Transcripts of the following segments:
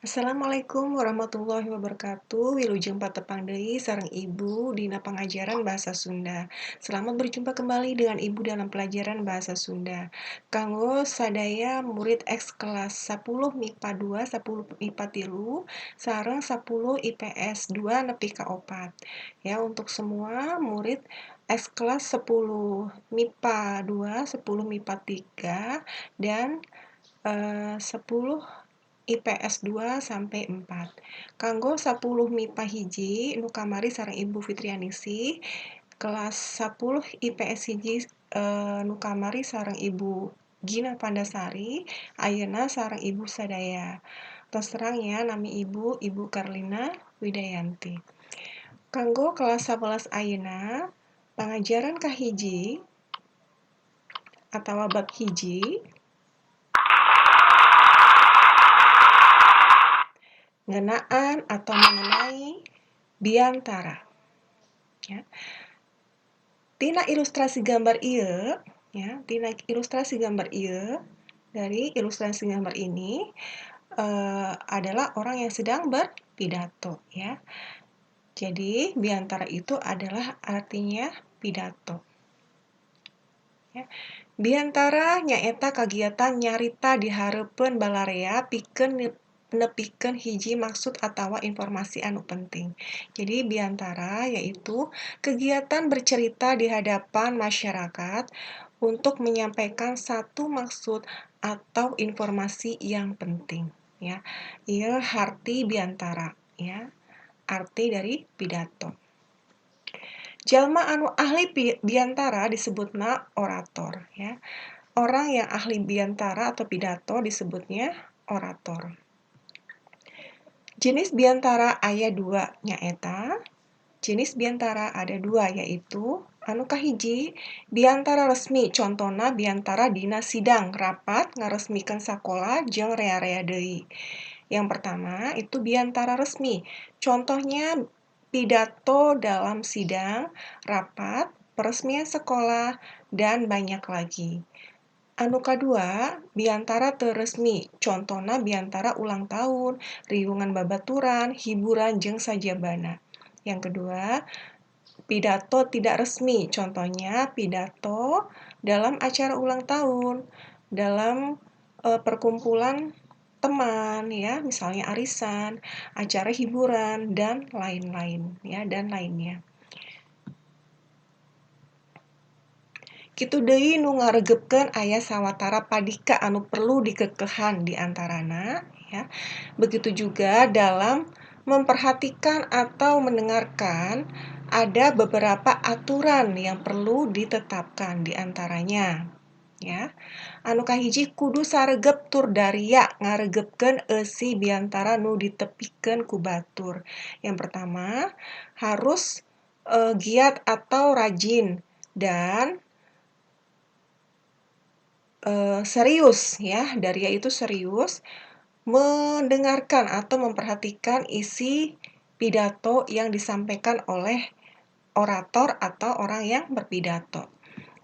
Assalamualaikum warahmatullahi wabarakatuh. Wilujeng patepang deui sareng Ibu dina pangajaran Bahasa Sunda. Selamat berjumpa kembali dengan Ibu dalam pelajaran Bahasa Sunda. Kanggo sadaya murid ex kelas 10 MIPA 2, 10 MIPA 3, sareng 10 IPS 2 nepi ka 4. Ya, untuk semua murid ex kelas 10 MIPA 2, 10 MIPA 3, dan 10 IPS 2 sampai 4. Kanggo 10 MIPA hiji nu kamari sareng Ibu Fitrianingsih, kelas 10 IPS hiji nu kamari sareng Ibu Gina Pandasari, ayeuna sareng Ibu sadaya. Tos terang ya, nami Ibu, Ibu Karlina Widayanti. Kanggo kelas 11 ayeuna, pangajaran kahiji atawa bab hiji ngeunaan atau mengenai biantara. Ya. Tina ilustrasi gambar ieu, ya, tina ilustrasi gambar ieu, dari ilustrasi gambar ini adalah orang yang sedang berpidato, ya. Jadi biantara itu adalah artinya pidato. Ya. Biantara nyaeta kagiatan nyarita di hareupeun balarea pikeun nepikeun hiji maksud atawa informasi anu penting. Jadi biantara yaitu kegiatan bercerita di hadapan masyarakat untuk menyampaikan satu maksud atau informasi yang penting, ya. Ieu harti biantara, ya. Arti dari pidato. Jalma anu ahli biantara disebutna orator, ya. Orang yang ahli biantara atau pidato disebutnya orator. Jenis biantara aya dua, nyaeta jenis biantara ada dua, yaitu anu kahiji biantara resmi, contona biantara dina sidang rapat ngaresmikeun sakola jeung rea-rea deui. Yang pertama itu biantara resmi, contohnya pidato dalam sidang, rapat, peresmian sekolah, dan banyak lagi. Anu kadua, biantara teu resmi, contona biantara ulang tahun, riungan babaturan, hiburan jeung sajabana. Yang kedua, pidato tidak resmi, contohnya pidato dalam acara ulang tahun, dalam perkumpulan teman, ya, misalnya arisan, acara hiburan, dan lain-lain, ya, dan lainnya. Kitu deui nu ngaregepkeun aya sawatara padika anu perlu dikekehan di antarana, ya. Begitu juga dalam memperhatikan atau mendengarkan ada beberapa aturan yang perlu ditetapkan di antaranya, ya. Anu kahiji kudu saregep tur daria ngaregepkeun eusi biantara nu ditepikeun ku batur. Yang pertama, harus giat atau rajin dan serius, ya, daria itu serius mendengarkan atau memperhatikan isi pidato yang disampaikan oleh orator atau orang yang berpidato.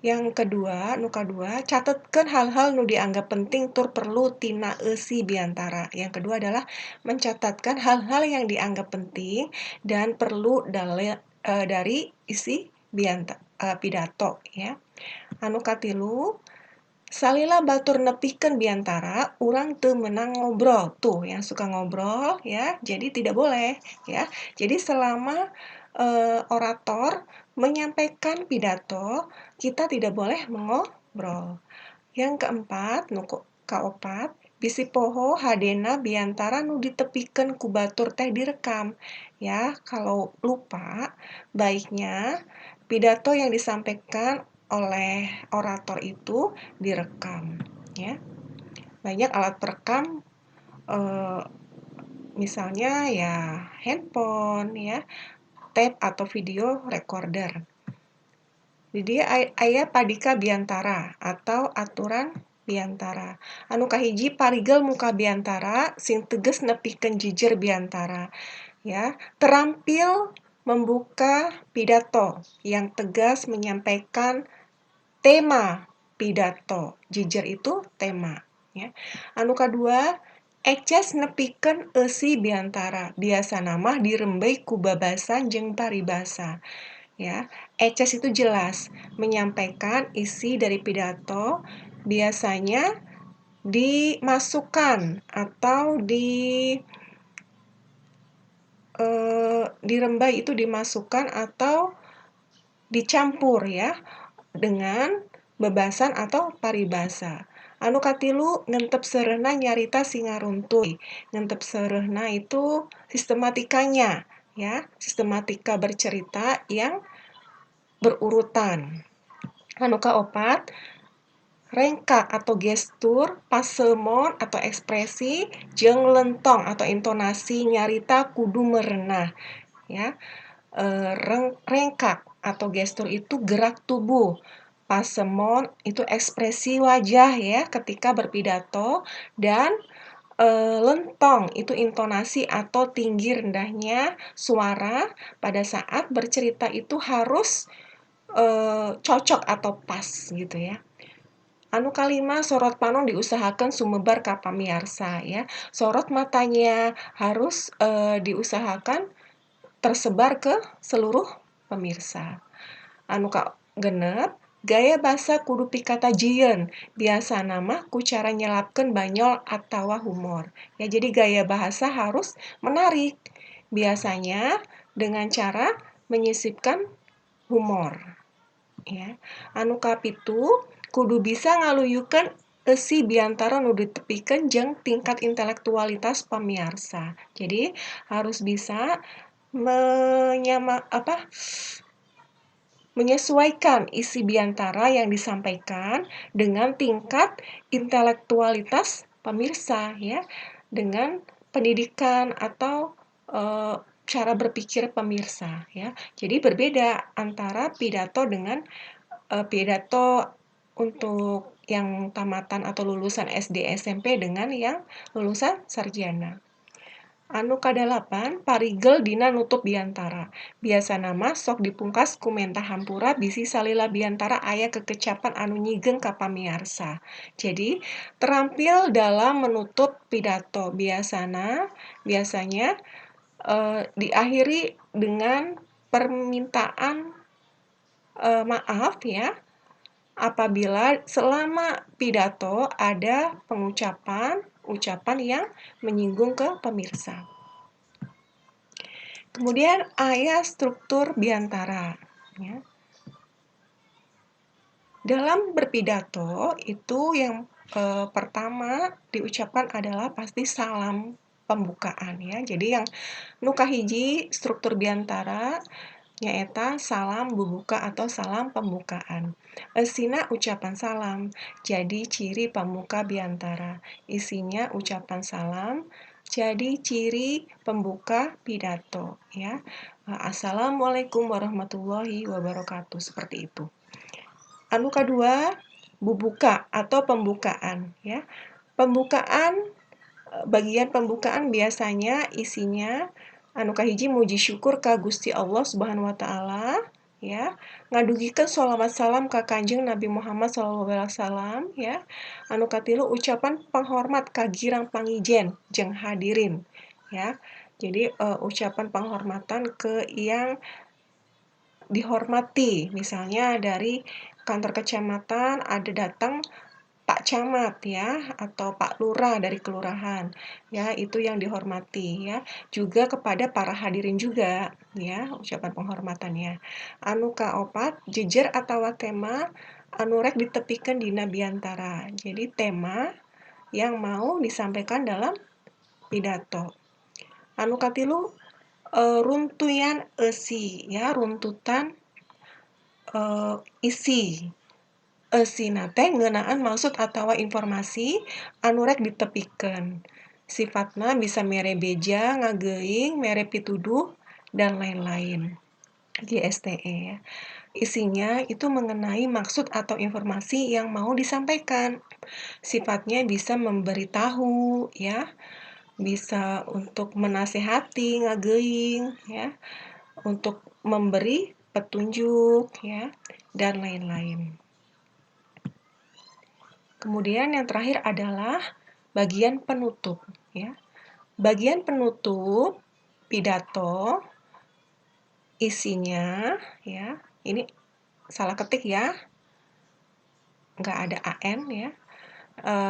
Yang kedua, nu kadua, catetkeun hal-hal nu dianggap penting tur perlu tina eusi biantara. Yang kedua adalah mencatatkan hal-hal yang dianggap penting dan perlu dari isi pidato, ya. Anu katilu, salila batur nepikeun biantara, urang teu meunang ngobrol. Tuh, yang suka ngobrol, ya, jadi tidak boleh, ya. Jadi selama orator menyampaikan pidato, kita tidak boleh mengobrol. Yang keempat, nu kaopat, bisi poho hadena biantara nu ditepikeun ku batur teh direkam. Ya, kalau lupa, baiknya pidato yang disampaikan oleh orator itu direkam, ya. Banyak alat perekam, misalnya ya handphone, ya, tape atau video recorder. Di dieu aya padika biantara atau aturan biantara. Anu kahiji parigel muka biantara sing teges nepikeun jijir biantara, ya. Terampil membuka pidato yang tegas menyampaikan tema pidato. Jijir itu tema, ya. Anu kadua, Eces nepikeun eusi biantara, biasana mah dirembey ku babasan jeung paribasa, ya. Eces itu jelas menyampaikan isi dari pidato, biasanya dimasukkan atau dirembay itu dimasukkan atau dicampur ya dengan bebasan atau paribasa. Anu katilu, ngentep seureuhna nyarita singaruntuy. Ngentep seureuhna itu sistematikanya ya, sistematika bercerita yang berurutan. Anu kaopat, rengkak atau gestur, pasemon atau ekspresi, jeung lentong atau intonasi nyarita kudu merenah ya. Rengkak atau gestur itu gerak tubuh, pasemon itu ekspresi wajah ya ketika berpidato, dan lentong itu intonasi atau tinggi rendahnya suara pada saat bercerita itu harus cocok atau pas gitu ya. Anu kalima, sorot panon diusahakan sumebar ka pamiarsa ya. Sorot matanya harus diusahakan tersebar ke seluruh pemirsa. Anu kagenep, gaya basa kudu pikatajieun, biasana mah ku cara nyelapkeun banyol atawa humor. Ya, jadi gaya bahasa harus menarik. Biasanya dengan cara menyisipkan humor. Ya. Anu kapitu, kudu bisa ngaluyukeun eusi biantara nu ditepikeun jeung tingkat intelektualitas pamiarsa. Jadi harus bisa menyesuaikan isi biantara yang disampaikan dengan tingkat intelektualitas pemirsa ya, dengan pendidikan atau cara berpikir pemirsa ya. Jadi berbeda antara pidato dengan pidato untuk yang tamatan atau lulusan SD, SMP dengan yang lulusan sarjana. Anu kadalapan, parigel dina nutup biantara. Biasana mah sok dipungkas ku menta hampura bisi salila biantara aya kekecapan anu nyigeng ka pamiarsa. Jadi, terampil dalam menutup pidato. Biasanya diakhiri dengan permintaan maaf ya, apabila selama pidato ada pengucapan ucapan yang menyinggung ke pemirsa. Kemudian aya struktur biantara ya. Dalam berpidato itu yang pertama diucapkan adalah pasti salam pembukaan ya. Jadi yang nu kahiji struktur biantara nyaeta salam bubuka atau salam pembukaan. Eusina ucapan salam, jadi ciri pembuka biantara. Isinya ucapan salam, jadi ciri pembuka pidato ya. Assalamualaikum warahmatullahi wabarakatuh, seperti itu. Anu kedua, bubuka atau pembukaan ya. Pembukaan, bagian pembukaan biasanya isinya anu kahiji muji syukur ka Gusti Allah Subhanahu wa taala ya, ngadugikeun sholawat salam ka Kanjeng Nabi Muhammad sallallahu alaihi wasallam ya. Anu katilu ucapan penghormat ka girang pangijen jeung hadirin ya. Jadi ucapan penghormatan ke yang dihormati, misalnya dari kantor kecamatan ada datang Pak Camat ya, atau Pak Lurah dari kelurahan ya, itu yang dihormati ya. Juga kepada para hadirin juga ya, ucapan penghormatannya. Anu kaopat, jejer atawa tema anu rek ditepikeun dina biantara. Jadi tema yang mau disampaikan dalam pidato. Anu katilu, runtuyan eusi ya, runtutan isi. Eusina teh ngeunaan maksud atawa informasi anu rek ditepikeun. Sifatna bisa mere beja, ngageuing, mere pituduh, dan lain-lain. GSTE ya. Isinya itu mengenai maksud atau informasi yang mau disampaikan. Sifatnya bisa memberitahu ya, bisa untuk menasehati, ngageuing ya, untuk memberi petunjuk ya, dan lain-lain. Kemudian yang terakhir adalah bagian penutup ya. ya. Bagian penutup pidato isinya ya, ini salah ketik ya, nggak ada AN ya.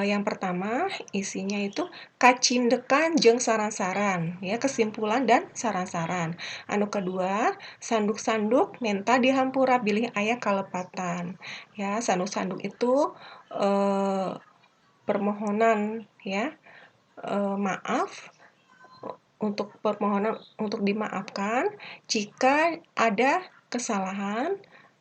Yang pertama isinya itu kacindekan jeung saran-saran ya, kesimpulan dan saran-saran. Anu kedua, sanduk-sanduk menta dihampura bilih aya kalepatan ya. Sanduk-sanduk itu permohonan ya, maaf, untuk permohonan untuk dimaafkan jika ada kesalahan.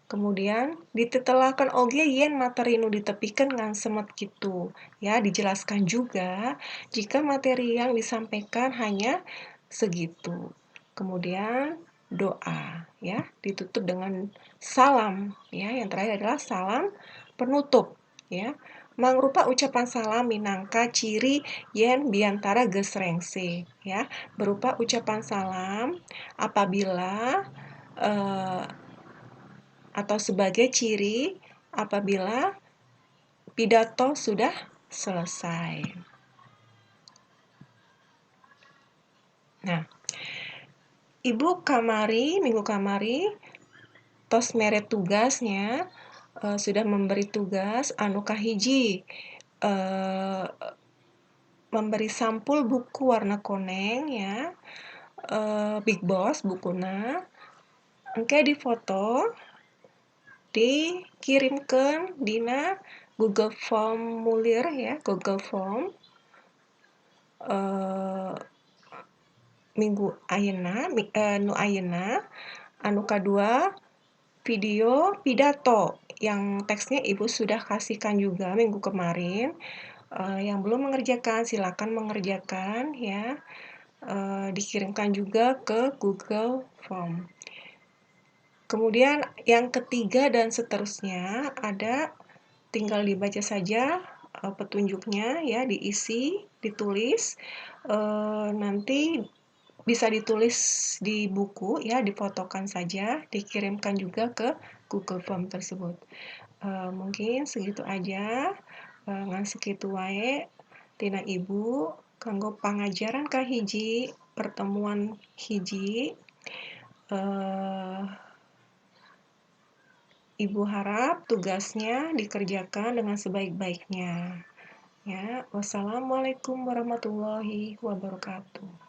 Kemudian ditetelakan oge yen materi nu ditepikeun ngan semet kitu ya, dijelaskan juga jika materi yang disampaikan hanya segitu. Kemudian doa ya, ditutup dengan salam ya. Yang terakhir adalah salam penutup ya. Mangrupa ucapan salam minangka ciri yen biantara geus rengse ya, berupa ucapan salam apabila atau sebagai ciri apabila pidato sudah selesai. Nah, Ibu kamari, minggu kamari, tos mere tugasnya, sudah memberi tugas anu kahiji, memberi sampul buku warna koneng ya, Big Boss bukuna, engke difoto, dikirimkan dina Google Formulir ya, Google Form, minggu ayeuna, nu ayeuna. Anu kadua, video pidato yang teksnya Ibu sudah kasihkan juga minggu kemarin. Yang belum mengerjakan silakan mengerjakan ya, dikirimkan juga ke Google Form. Kemudian yang ketiga dan seterusnya ada, tinggal dibaca saja petunjuknya ya, diisi, ditulis, nanti bisa ditulis di buku ya, difotokan saja, dikirimkan juga ke Google Form tersebut. Mungkin segitu aja, ngan sakitu wae tina Ibu kanggo pangajaran kahiji, pertemuan hiji. Ibu harap tugasnya dikerjakan dengan sebaik-baiknya. Ya, wassalamualaikum warahmatullahi wabarakatuh.